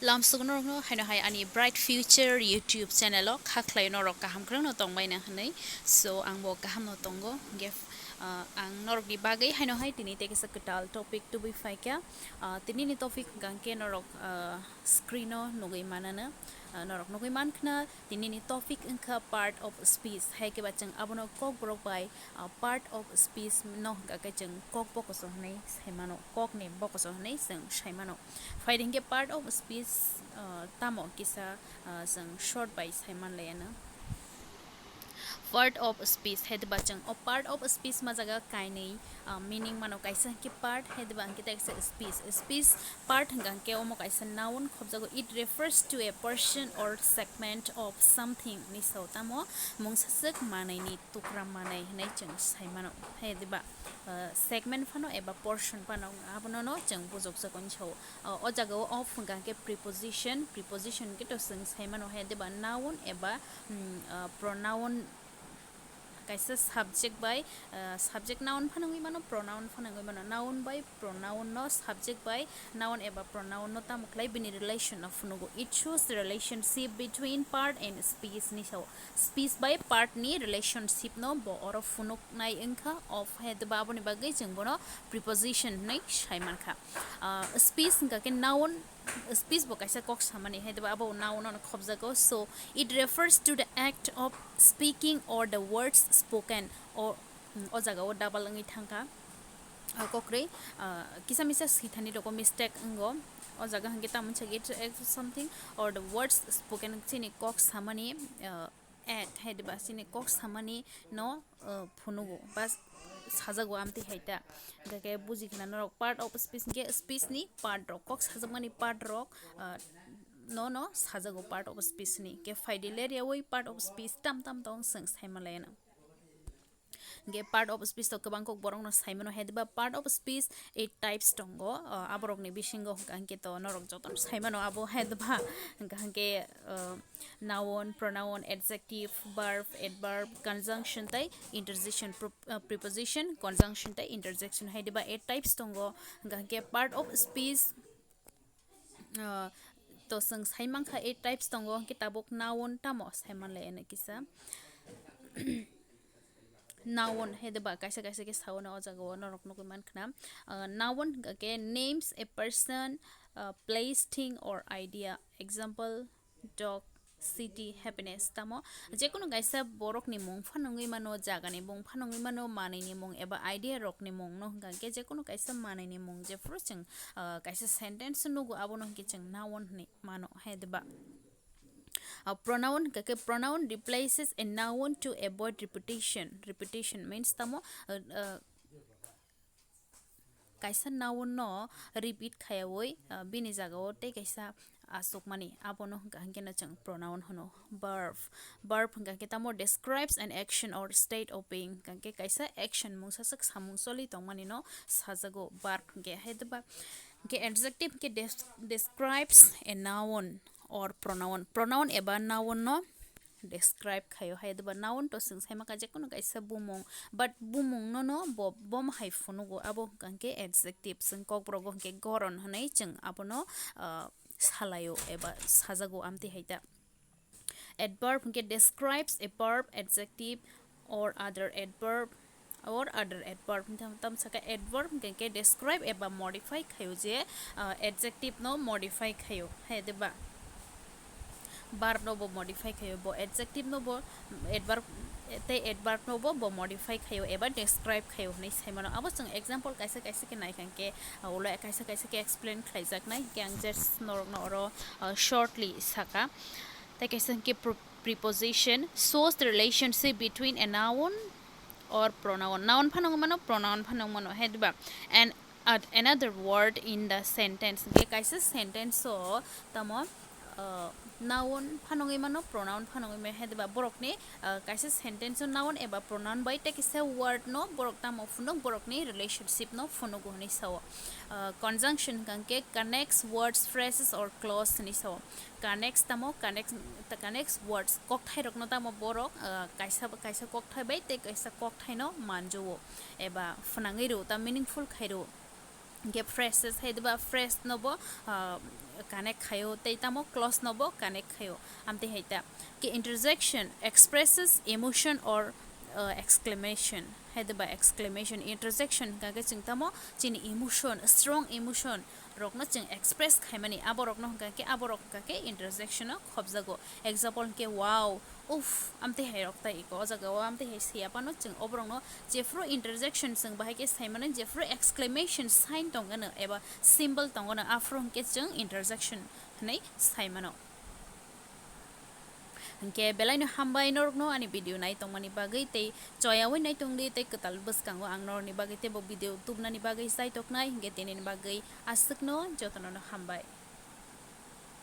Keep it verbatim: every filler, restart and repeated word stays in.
Lamsok norokno haino hai ani Bright Future YouTube channel o kha khlai norok kaham kwrwngno tongbaina hwnwi. So, ang bo kaham no tongo. Hwnkhe, ah, ang norokni bagwi haino hai tini tei kaisa kwtal topic tubui phaikha. Ah, tinini topic hwnkha hwnkhe norok, ah, screen o nugwi manano. Ah, norok nugwi mankhna tinini topic wngkha part of speech. Hai khe ba chwng abono kokborok bai, ah, part of speech no hwnkha khe chwng kok bokoso hwnwi saimano, kokni bokoso hwnwi chwng saimano. Phaidi hwnkhe part of speech, ah, tamo kisa, ah, chwng short bai saimanlaiano. Part of speech, hai ba chwng o part of speech ma jaga kainwi, ah, meaning mano, kaisa hwnkhe part, hai ba hwnkhe tei kaisa speech. Speech part hwnkha hwnkhe omo kaisa noun khobjago. It refers to a portion or segment of something ni sao tamo mungsaswk manwi ni tukra manwi hwnwi chwng saimano. Hai ba, ah, segment phano eba portion phano abono no chwng bujokjago hwnwi sao. Ah, o jaga o of hwnkha hwnkhe preposition, preposition hwnkhe to chwng saimano hai ba noun eba, mm, ah, pronoun. Kaisa subject bai, ah, subject noun phano wngwi mano, pronoun phano wngwi mano. Noun bai pronoun no, subject bai noun eba pronoun no tamo khlai bini relation no phunugo. It shows the relationship between part and speech ni sao. Speech bai part ni relationship no bo oro phunuknai wngkha of, hai ba aboni bagwi chwng bono preposition hwnwi sai mankha. Ah, speech hwnkha khe noun, speech bo kaisa kok samani, hai ba abo noun no khobjago. So, it refers to the act of speaking or the words spoken. O, mm, o jaga o double wngwi thangkha. Ah, kokrwi, ah, kisa misa sithani rogo mistake wngo. O jaga hwnkhe tamo sakhe it refers something or the words spoken, chini kok samani, ah, act, hai ba chini kok samani no, ah, phunugo ba sajago amtwi hai ta. Hwnkhe buji khna norok part of speech hwnkhe speech ni part rok, kok sajakmani part rok, ah, no, no sajago part of speech ni. Hwnkhe phaidi ler yaui part of speech tam tam tong chwng saimanlaiano. Hwnkhe part of speech to kwbang kok borok no saimano, hai ba part of speech eight types tongo. Ah, aborok ni bisingo hwnkha hwnkhe to norok joto no saimano abo, hai ba hwnkha hwnkhe, ah, noun, pronoun, adjective, verb, adverb, conjunction tei interjection, pro-, ah, preposition, conjunction tei interjection, hai ba eight types tongo. Hwnkha hwnkhe part of speech, ah, to chwng sai mankha eight types tongo, hwnkhe tabuk noun tamo sai manlai eno kisa. Noun, hai ba kaisa kaisa khe sao no o jaga o norok nugwi mankhna. Ah, noun hwnkha khe names a person, ah, place, thing or idea. Example, dog, city, happiness. Tamo jekunu kaisa borok ni mung phano wngwi mano, jaga ni mung phano wngwi mano, manwi ni mung eba idea rok ni mung no hwnkha khe jekunu kaisa manwi ni mung, jephuru chwng, ah, kaisa sentence nugo abono hwnkhe chwng noun hwnwi mano, hai ba. Ah, pronoun hwnkha khe pronoun replaces a noun to avoid repetition. Repetition means tamo, ah, ah, kaisa noun no repeat khaiyaui, ah, bini jaga o tei kaisa aswkmani, abono hwnkha hwnkhe no chwng pronoun hwno. Verb, verb hwnkha khe tamo describes an action or state of being, hwnkha khe kaisa action, mungsaswk samung choli tongmani no sajago verb hwnkhe, hai ba. Hwnkhe adjective hwnkhe des-, describes a noun or pronoun. Pronoun eba noun no describe khaio, hai ba noun to chwng sai mankha jekunu kaisa bumung, but bumung no no bo, bo ma hai phunugo, abo hwnkha hwnkhe adjective, chwng kokborok o hwnkhe goron hwnwi chwng abono, ah, salaio eba sajago amtwi hai ta. Adverb hwnkhe describes a verb, adjective or other adverb, or other adverb. Tam, tam saka adverb hwnkhe khe describe eba modify khaio je, ah, adjective no modify khaio, hai ba. Verb no bo modify khaio, bo adjective no bo, adverb, tei adverb no bo, bo modify khaio eba describe khaio hwnwi sai mano. Abo chwng example kaisa kaisa khe naikha khe, ah, ulo kaisa kaisa khe explain khlaijaknai, hwnkhe ang just norokno oro, ah, shortly saka. Tei kaisa hwnkhe pro-, preposition shows the relationship between a noun or pronoun. Noun phano wngmano, pronoun phano wngmano, hai ba? And at another word in the sentence. Hwnkhe kaisa sentence o tamo, ah, noun phano wngmano, pronoun phano wngmano, hai ba? Borokni, ah, kaisa sentence o noun eba pronoun bai tei kaisa word no borok tamo phunuk, borokni relationship no phunugo hwnwi sao. Ah, conjunction hwnkha khe connects words, phrases or clause hwnwi sao. Connects tamo, connects, connects words, kokthai rokno tamo borok, ah, kaisa, kaisa kokthai bai tei kaisa kokthai no manjao eba phnangwi rwo, ta meaningful khai rwo. Hwnkhe phrases, hai ba phrase no bo, ah, connect khaio, tei tamo clause no bo connect khaio. Amtwi hai ta ke interjection expresses emotion or, uh, exclamation. Hai de ba exclamation, interjection hwnkha khe chwng tamo chini emotion, strong emotion rokno chwng express khaimani, aborokno hwnkha khe, aborok hwnkha khe interjection o khobjago. Example hwnkhe wow, uff, amtwi hai rok tai iko o jaga o amtwi hai swiya phano chwng oborokno jephru interjection chwng bahai khe sai mano, jephru exclamation sign tongano eba symbol tongano, aphuru hwnkhe chwng interjection hwnwi sai mano. Hwnkhe belaino hambai norokno ani video nai tongmani bagwi, tei choyaui nai tongdi, tei kwtal bwskango ang norokni bagwi teibo video tubnani bagwi chaitoknai, hwnkhe tinini bagwi aswkno jotono no hambai.